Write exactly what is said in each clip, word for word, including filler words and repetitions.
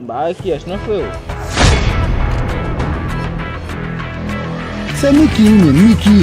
M pa wè kiyès non, freo. Se Niki wi, men, Niki.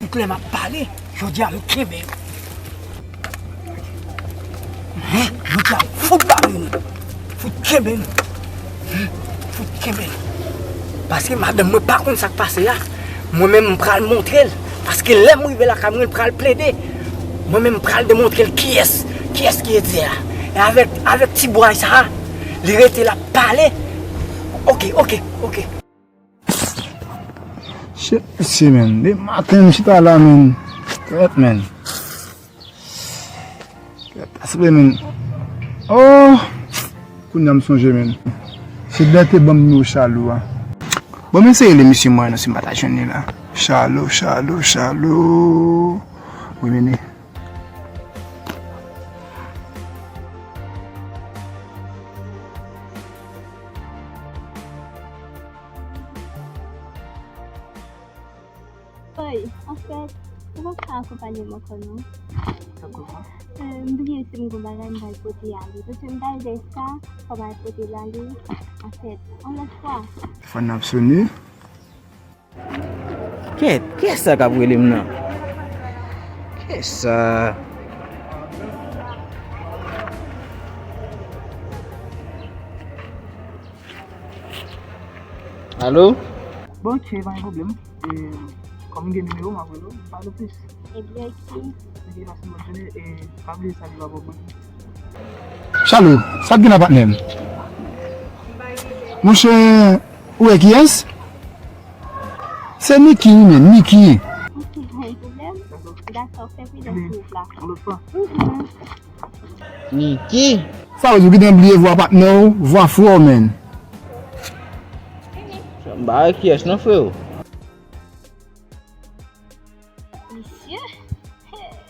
Tout lè m ap pale, jodi a m kenbe yo. Hen, jodi a m fout bare nou. Fout kenbe nou. Hen, fout kenbe nou. Paske madanm mwen pa konn sa k pase a. Mwen menm m pral montre l. Paske lè m rive lakay mwen, l pral plede. Mwen menm m pral demontre l kiyès, kiyès ki Etzer a. E avèk, avèk ti bway sa a, li rete l ap pale. Oke, oke, oke. Shit, mesye, men. De maten, m chita la, men. Trèt, men. Trèt, asouple, men. Oh! Kounye a m sonje, men. Se dèyè te ban m nimewo Chalo a. Bon, men se rele misye mwen, non, si m pa ta jwenn li la. Chalo, Chalo, Chalo. Wi, men. Oy, anfèt, ou pa ka akonpanye m ankò non. Tankou sa? Euh, m bliye si m gon bagay m pral pote ale. Paske m pral fè sa, fò m al pote l ale. Anfèt, yon lòt fwa. Telefòn nan ap sone. Kèt, kiyès sa k ap rele m nan? Kiyès sa? Alo? Bon, ok, pa gen pwoblèm. E, kòm m gen nimewo, m ap rele w, m pale plis. Ebyen, ok. Ok, pase yon bòn jounen, e pa bliye salye papa mwen. Chalo, sa k gen la, patnè m? Monchè, ou wè kiyès? Se Niki wi, men, Niki. Ok, pa gen pwoblèm. Dakò, fè pridans, silvouplè. Yon lòt fwa. Mhm. Niki. Sa vle di ou gentan bliye vwa patnè w, vwa frè w, men. M pa wè kiyès non, freo. Mesye. Hey.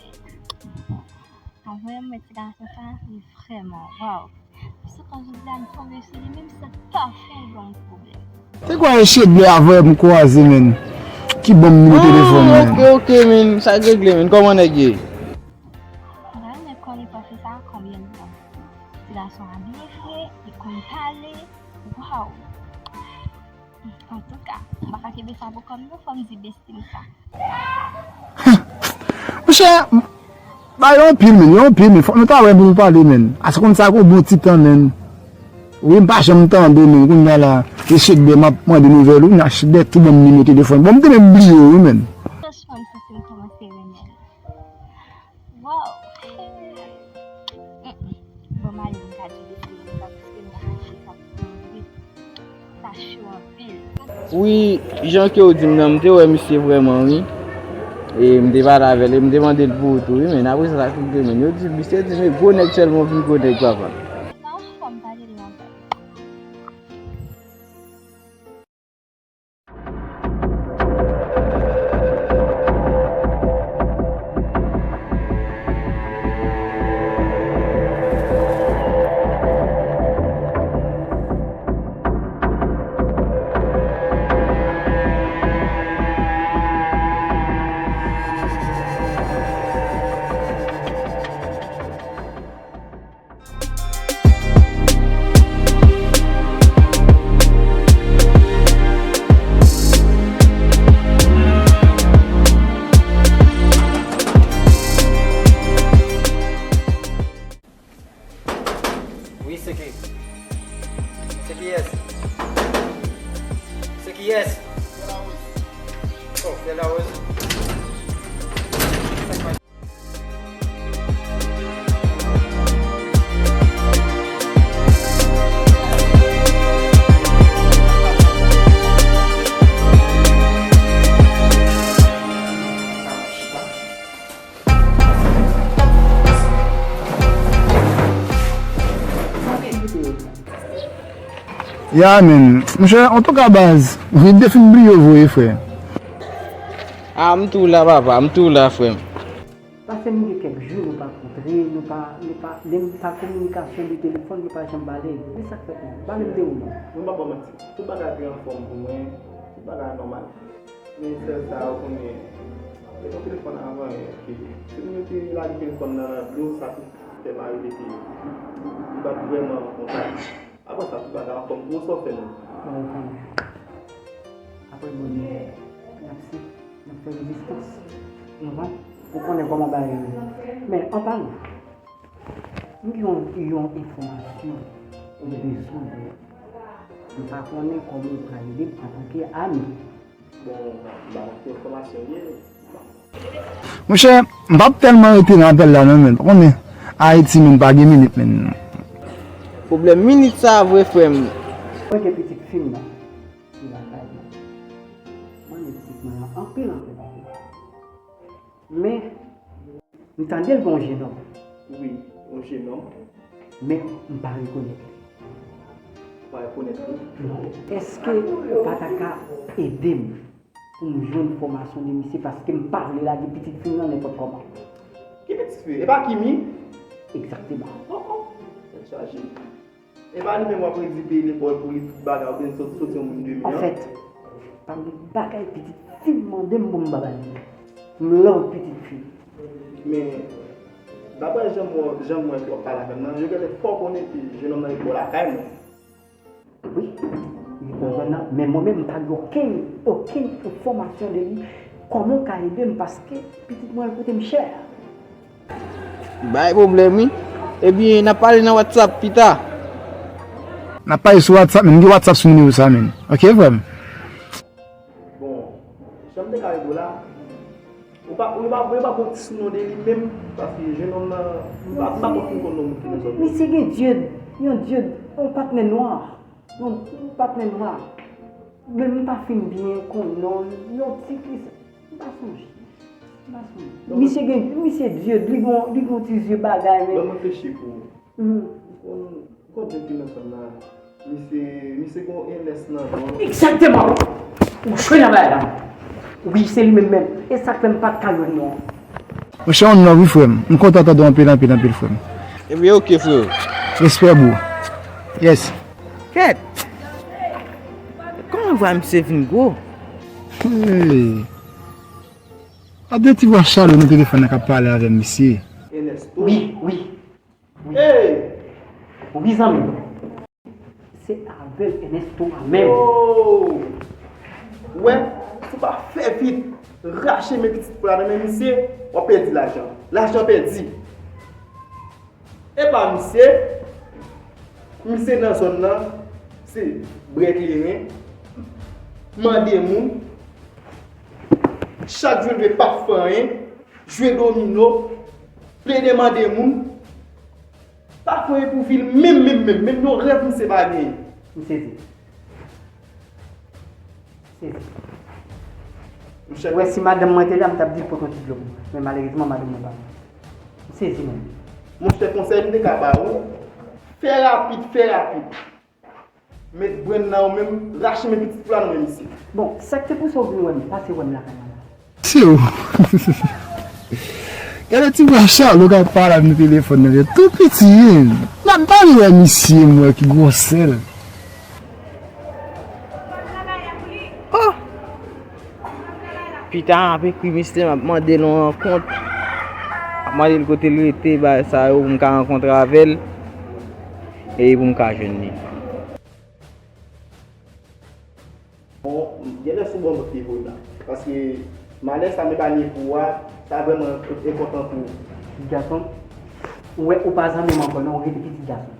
Anvre m wè ti gason sa, li vrèman, waw. Sou kan jodi a m tonbe sou li, menm sant pafen l ban m pwoblèm. Se kwa e Chedlè avè m kwaze, men, ki ban m nimewo telefòn, men. Ah, ok, ok, men, sa k regle, men, kòman nèg ye? M ta renmen konnen pwofesè a konbyen l pran. Ti gason an byen fre, li konn pale, waw. Antouka, m pa ka kenbe sa pou kò m non, fò m di besti m sa. Monchè, ba yo anpil, men, yo anpil, men, fòk nou ta wè pou nou pale, men. Ase konn sa gon bon ti tan, men. Wi, m pa janm tande w, men, kounye a la, e Chedlè m ap mande nouvèl ou, kounye a Chedlè tou ban m nimewo telefòn. Bon, m te menm bliye w, wi, men. Franchman, m santi m kòmanse renmen l. Wow! Mm, mm. Bon, m ale, m ka di li se sa, paske m pa ka di sa pou mwen. Sa cho anpil. Wi, jan ke w di m nan, m te wè misye vrèman, wi. E m te pale avè l, e m te mande l pou ou tou, wi, men apre sa, sa k rive, men. Yo di, misye di, men gwo nèg sèlman vin gwo nèg, papa. Non, fò m pale li ankò. Wi, se ki, se kiyès? Se kiyès? Oh, Pierre Larose. Ya, men. Monchè, antouka, baz, vin te fin bliye w vre, frè. Ah, m tou la, papa, m tou la, frè m. Pase nou gen kèk jou nou pa kontre, nou pa, nou pa, menm pa kominikasyon de telefòn, nou pa janm pale. Men sa k fèt menm? Pale m de ou non. Mwen pa ba w manti, tout bagay te anfòm pou mwen, tout bagay nòmal. Men sèl sa ou konnen, te gen telefòn avan yè ke si nou te lage telefòn nan nan dlo, sa te fè m arive ke m pa t vrèman an kontak. Apre sa, tout bagay anfòm pou ou, sa w fè menm? Bon, ou konnen. Apre bonè, n ap se, n ap fè rezistans. Ou konprann? Ou konnen kòman bagay yo ye. Men, an palan, m gen yon, yon enfòmasyon ou bezwen. M pa konnen kòman ou ka ede m antanke ami. Bon, ba m ti enfòmasyon li ye. Monchè, m p ap tèlman rete nan apèl la non, men. Ou konnen, Ayiti, men, pa gen minit, men. Pwoblèm minit sa vre, frè m. Mwen gen pitit fi m nan ki lakay mwen. Mwen renmen pitit mwen an anpil, anpil, anpil. Men, m tande l gen yon jennonm. Wi, yon jennonm. Men, m pa rekonèt li. Ou pa rekonèt li? Non. Èske ou pa ta ka ede m pou m jwenn enfòmasyon de misye, paske m pa vle lage pitit fi m nan nenpòt kòman. Ki pitit fi? E pa Kimi? Egzakteman. Oh, oh. Tèt chaje. E pa li menm w ap redi peyi lekòl pou li tout bagay, oubyen sot, soti yon moun de mi an? Anfèt, pa gen bagay pitit fi m mande m pou m pa ba li. M love pitit fi m. Men, daprè jan m wè, jan m wè w ap pale avè m nan, yo genlè fè w konnen ke jennonm nan ret bò lakay mwen. Wi, li bò zòn nan, men mwen menm m pa gen okenn, okenn enfòmasyon de li. Kòman w ka ede m, paske pitit mwen al koute m chè. Bay pwoblèm wi. Ebyen, n ap pale nan WhatsApp pita. N ap pale sou WhatsApp, men. M gen WhatsApp sou nimewo sa, men. Ok, frè m? Bon, jan m te ka ede w la, ou pa, ou pa, ou pa bon ti sou non de li menm, paske jennonm nan, m pa, m pa konn fin konn non moun ki nan zòn nan. Misye gen dyed, yon dyed, yon patnè nwa, yon patnè nwa. Men m pa fin byen konn non l, yon ti kris, m pa sonje. M pa sonje. Misye gen, misye dyed, li gon, li gon ti zye bagay, men. Ban m reflechi pou ou. Ou konn, ou konn jèn ki nan zòn nan, misye, misye gon Enès nan don. Egzakteman! Ou jwe nan bagay la. Wi, se li menm menm. E sa k fè m pa t ka jwenn non. Monchè, on love wi, frè m. M kontan tande w anpil, anpil, anpil, frè m. Ebyen, ok, freo. Respè, bro. Yes. Kèt! Kòman vwa misye vin gwo? Hey. A de ti vwa chale nan telefòn nan k ap pale avè misye. Wi, wi. Wi. Wi, zanmi m. Se avè l Ernesto a menm. Ou wè, si w pa fè vit, rache men pitit pou la nan men misye, w ap pèdi lajan. Lajan pèdi. E pa misye, misye nan zòn nan, se bwè kleren, mande moun, chak jou leve p ap fè anyen, jwe domino, plede mande moun, pa fè anyen pou vi l menm, menm, menm, menm yon rèv misye pa genyen. M sezi. Sezi. Ou wè si madanm mwen te la, m t ap di l pote yon ti dlo pou mwen. Men malerezman, madanm mwen pa la. M sezi menm. Monchè, konsèy m te ka ba ou, fè rapid, fè rapid. Met brenn nan ou menm, rache men pitit pou la nan men misye. Bon, sa k te pouse w vin wè m, pase wè m lakay mwen la. Tyo. Gade ti vwa Charlo k ap pale avè m nan telefòn nan, tou piti, wi. N ap pale wè misye, m wè ki gwosè l. Oh! Pita m ap ekri misye, m ap mande l yon rankont. M ap mande l kote l rete, bagay sa yo, pou m ka rankontre avè l. E pou m ka jwenn li. Bon, genlè se yon bon nout li voye la. Paske malè sa m epaye pou ou a, sa vrèman enpòtan pou ou. Pitit gason, ou wè ou pa zanmi m ankò non, ou rete pitit gason.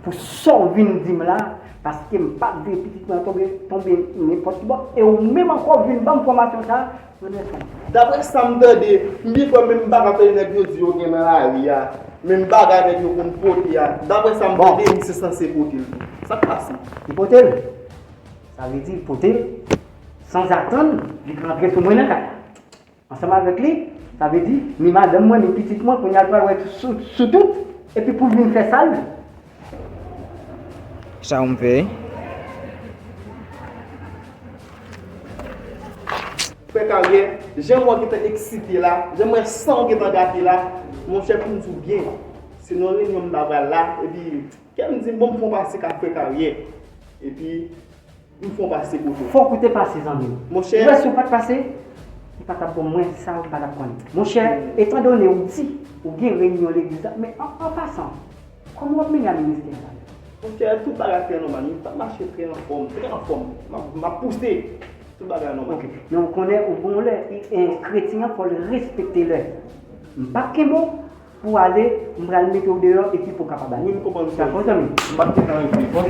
Pou sa w vin di m la, paske m pa t vle pitit mwen tonbe, tonbe nenpòt ki bò, e ou menm ankò vin ban m enfòmasyon sa, mwen rete. Daprè sa m tande, m byen kwè menm bagay nèg yo di yo gen nan lari a, menm bagay nèg yo konn pote a, daprè sa m tande, misye sanse pote l tou. Sa k pase? Li pote l? Sa vle di, pote l, sanzatann, li rantre sou mwen nan kay la. Ansanm avèk li, sa vle di, ni madanm mwen, ni pitit mwen, kounye a l pral wè sou, sou tout, epi pou l vin fè sa l vle. Sa w m fè? Frè Karyè, jan m wè w gentan eksite la, jan m wè san w gentan gate la, monchè, pou m di w byen, se nan reyinyon m ta pral la, epi kè m di m, bon, m fè yon pase ka Frè Karyè. Epi, m fè yon pase kote w. Fòk ou te pase, zanmi m. Monchè. Ou wè, si w pa t pase, ou pa t ap bon mwen, sa ou pa t ap konnen. Monchè, etandone ou di ou gen reyinyon legliz la, men an, an pasan, kòman w ap mennen a ministè a? Monchè, tout bagay trè nòmal, m ap mache trè anfòm, trè anfòm. M ap, m ap pouse. Tout bagay nòmal. Ok. Men ou konnen, ou gon lè, e, e, kretyen an fò l respekte lè. M p ap kenbe w pou w ale, m pral mete w deyò epi pou w kapab ale. Wi, m konprann sa. Dakò, zanmi? M p ap gentan rete. Ok.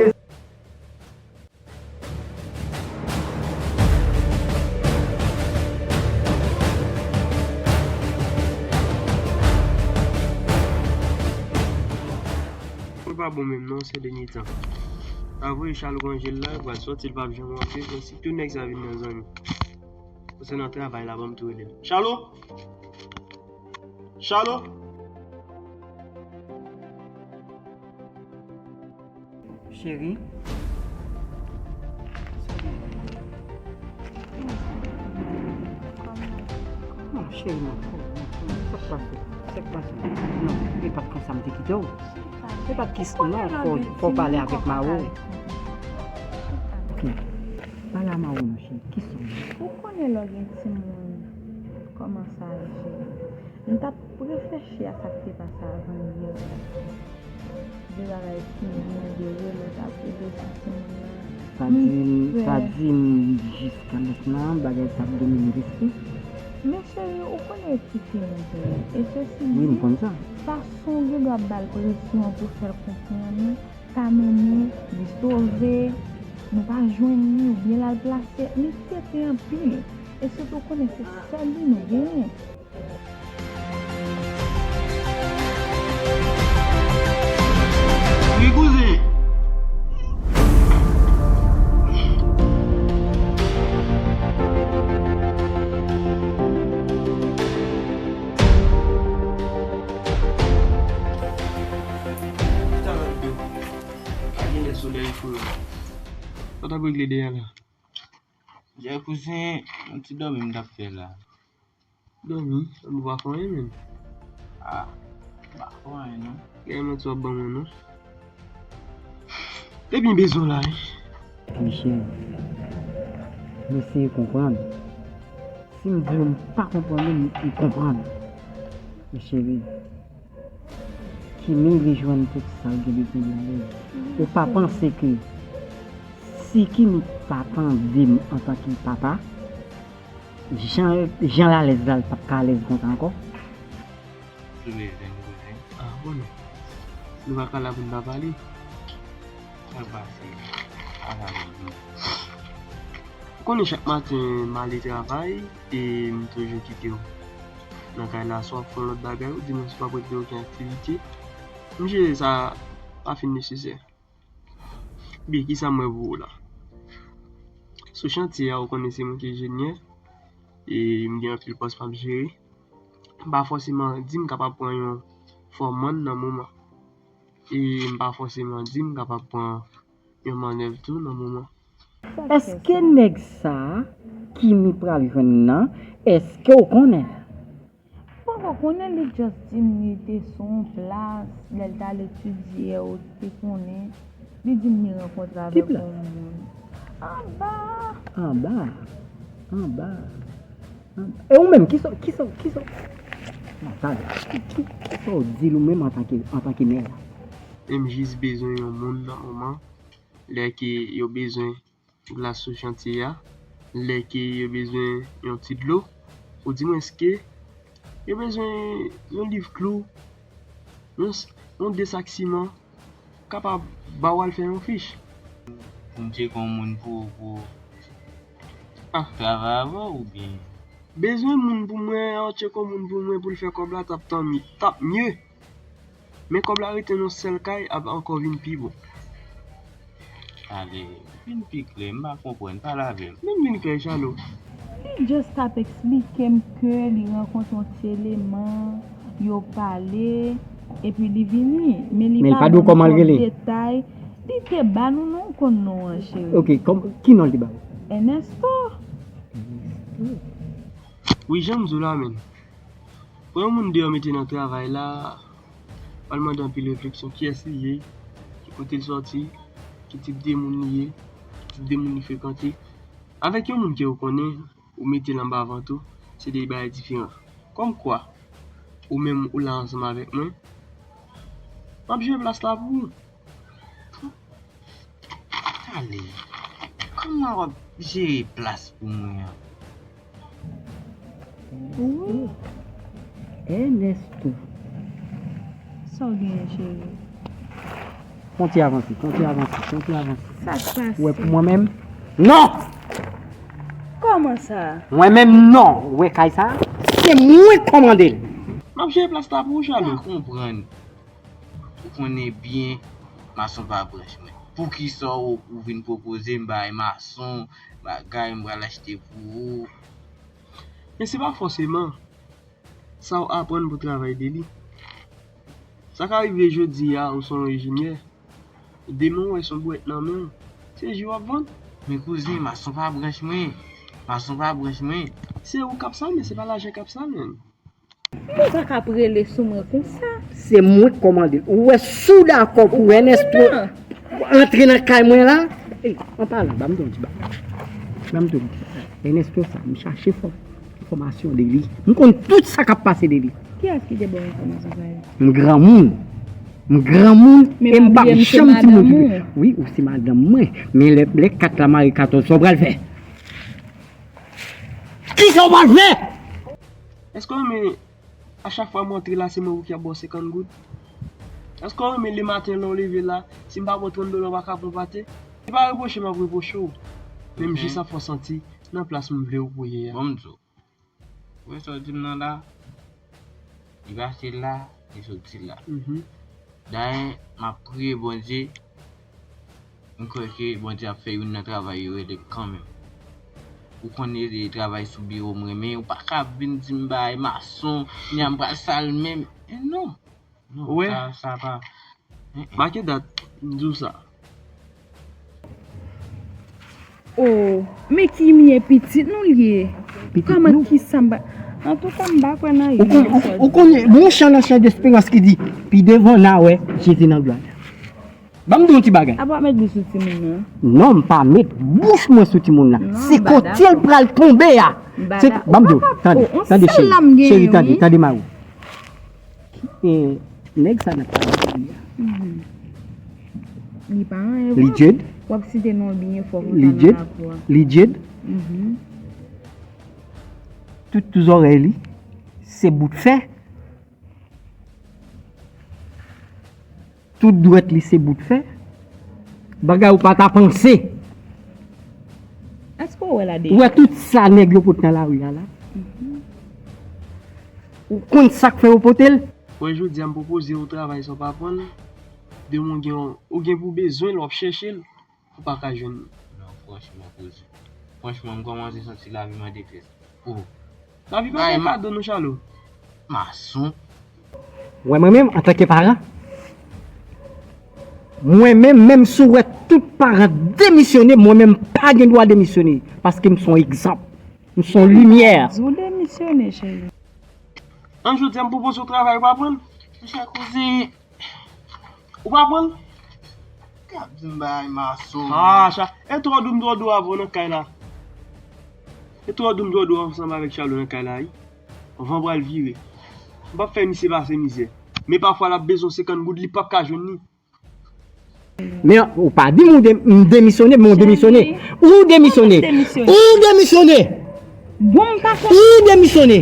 Mwen pa bon menm non, se dènye tan. Sa vre, Chalo pran jel la, li pral sòti, li p ap janm rantre, kòmsi tout nèg sa vin nan zanmi. Ou se nan travay la, ban m tou rele l. Chalo! Chalo! Cheri. Non, cheri, non, non, non, non, sa k pase? Sa k pase? Non, e pa t konsa m te kite w. E pa t kis, non, fò, fò w pale avèk Mawo. Ok. Pale a Mawo, non, cheri. Kisa w ye? Ou konnen lè w gen timoun, kòman sa ye, cheri? M t ap reflechi a sa k te pase avan yè la. De bagay ki di m de rele w t ap rele sou timoun nan. Sa di m, sa di m jiska mentnan, bagay sa ap domine lespri. Men cheri, ou konnen e tifi nou te ye. E sesi di, wi, m konn sa. Fason w gen dwa ap ba l presyon an pou fè l konprann ou, ka mennen li sove, nou pa jwenn li, oubyen l al plase, li tete anpil. E sitou konnen se sèl li nou genyen. Wi, kouzen. Chita la, Bibo. A genlè solèy fou. Sa w t ap regle dèyè la? Jay kouzen, yon ti dòmi m t ap fè la. Dòmi? Ou pa fè anyen menm. Ah, m pa fè anyen non. Gade manti w ap ban mwen non. Ebyen bezwen w la wi. Michel, m eseye konprann. Si m di w m pa konprann ou, m konprann. Men cheri, Kimi li jwenn tout sa l gen bezwen li alèz. Ou pa panse ke si Kimi pa tande m antanke papa, jan, jan l alèz la, l p ap ka alèz konsa ankò? Sou bezwen, nou bezwen. Ah, bon, non. Nou pa ka la pou n pa pale. Sa k pase? Pa pale, non. Ou konnen chak maten m ale travay e m toujou kite w nan kay la, swa w ap fè yon lòt bagay, ou di mwen si w p ap regle okenn aktivite. M jere sa pa fin nesesè. Byen, kisa m wè pou ou la? Sou chantye a, ou konnen se mwen ki enjenyè, e m gen anpil pòs m ap jere. M pa fòseman di m kapab pran yon fòmàn nan moman. E m pa fòseman di m kapab pran yon mannèv tou nan moman. Èske nèg sa a Kimi pral jwenn nan, èske w konnen l? M poko konnen, li just di m li te sou yon plas, lè l t al etidye, ou te konnen. Li di m li rankontre avèk yon moun. Anba! Anba? Anba? Anba? E ou menm, kisa, kisa, kisa, Natal, ki, ki, kisa w di l ou menm antanke, antanke mè la? E m jis bezwen yon moun nan moman, lè ke yo bezwen glas sou chantye a, lè ke yo bezwen yon ti dlo, ou di mwen èske yo bezwen yon liv klou, yon, yon de sak siman, kapab ba w al fè yon fich. Pou m tcheke yon moun pou, pou, ah, travay avè w oubyen? Bezwen moun pou mwen, an tcheke yon moun pou mwen pou l fè kòb la t ap tan, t ap mye. Men kòb la rete nan yon sèl kay ap ankò vin pi bon. Ale, vin pi klè, m pa konprann, pale avè m. Men m vin klè, Chalo. Li just ap eksplike m ke li rankontre yon ti eleman, yo pale, epi li vini. Men li pa ban m twòp detay. Li te ba nou non, ou konn non an, cheri. Ok, kòm, ki non l te ba ou? Ernesto. Ernesto. Wi, jan m di w la menm. Pran yon moun deyò mete nan travay la, pral mande anpil refleksyon, kiyès li ye, ki kote l sòti, ki tip de moun li ye, ki tip de moun li frekante. Avèk yon moun ke ou konnen, ou mete l anba vant ou, se de bagay diferan. Kòmkwa, ou menm ou la ansanm avèk mwen, m ap jere plas la pou ou. Tale, kòman w ap jere plas pou mwen an? Wi. Ernesto. Sa w genyen, cheri? Konte avanse, konte avanse, konte avanse. Sa k pase? Ou wè pou mwen menm? Non! Kòman sa? Mwen menm non! Ou wè kay sa? Se mwen k kòmande l! M ap jere plas la pou ou, Chalo. M pa konprann. Ou konnen byen, mason pa branch mwen. Poukisa ou, ou vin pwopoze m bay mason bagay m pral achte pou ou? Men se pa fòseman sa w aprann pou travay de li. Sa ka rive jodi a, ou se yon enjenyè. Demen, w wè se yon bwèt nan men w. Se ji w ap vann. Men kouzen, mason pa branch mwen. Mason pa branch mwen. Se ou k ap sa, men se pa lajan k ap sa, menm. Ou pa ka ap rele sou mwen konsa. Se mwen k kòmande l. Ou wè, si w dakò pou Ernesto antre nan kay mwen la, ey, an palan, ban m di w yon ti bagay. Ban m di w yon ti bagay. Ernesto sa, m chache fò, enfòmasyon de li. M konn tout sa k ap pase de li. Kiyès ki te ba w enfòmasyon sa yo? M granmoun. M granmoun e m p ap janm timoun ki pi. Wi, ou se madanm mwen. Men lè, lè kat la mare katòz, sa w pral fè? Kisa w pral fè? Èske w renmen a chak fwa m antre la, se mwen ou ki ap ba w senkant goud? Èske w renmen lematen lè w leve la, si m pa ba w trant dola, w pa ka pran pate? Se pa repwoche m ap repwoche w, men m jis ap fè w santi nan plas m vle w pou w ye a. Bon, m di w, ou wè sa w di m nan la, li pase la, li soti la. Dayè, m ap priye Bondye, m kwè ke Bondye ap fè youn nan travay yo rele m kanmenm. Ou konnen se travay sou biwo m renmen, ou pa ka vin di m bagay mason, kounya m pral sal men m. E non. Non, sa, sa pa. Make dat, m di w sa. Oh, men ki mye pitit nou l ye. Kòman, kisa m pa, antouka, m pa kwè nan yon. Ou konnen, bon, chan nan chan desperans ki di, pi devan n a wè Jezi nan glwa l. Ban m di w yon ti bagay. Apa w ap met bouch sou timoun nan? Non, m pa met bouch mwen sou timoun nan. Se kote l pral tonbe a. Se, ban m di w, tande, tande, cheri, cheri, tande, tande, mari. E, nèg sa n ap pale de li a. Li pa anyen vre. Li djed. W ap site non l byen fò konsa nan lakou a. Li djed. Tout, tout zòrèy li, se bout fè. Tout dwèt li se bout fè. Bagay ou pa ta panse. Èske w wè la deja? Ou wè tout sa nèg yo pote nan lari a la? Ou konn sa k fè yo pote l? Wè, jodi a m pwopoze w travay sa w pa aprann. Demen w gen, ou gen pou bezwen l, w ap chèche l, ou pa ka jwenn li. Non, franchman, kouzen. Franchman, m kòmanse santi lavi m an detrès. Oh. Lavi pa gen kado non, Chalo. Mason. Wè, mwen menm, antanke paran, mwen menm, menm si w wè tout paran demisyone, mwen menm pa gen dwa demisyone. Paske m se yon egzanp. M se yon limyè. Di w demisyone, cheri. An jodi a, m pwopoze w travay, ou pa pran l? Monchè, kouzen. Ou pa pran l? K ap di m bagay mason. Ah, cha, e twò dou m twò dou avè w nan kay la. E twò dou m twò dou ansanm avèk Chalo nan kay la, wi. Van pral vire. M p ap fè misye pase mizè. Men pafwa l ap bezwen senkant goud, li p ap ka jwenn li. Men ou pa di m ou de-, m demisyone, men ou demisyone. Ou demisyone. Ou demisyone. Ou demisyone.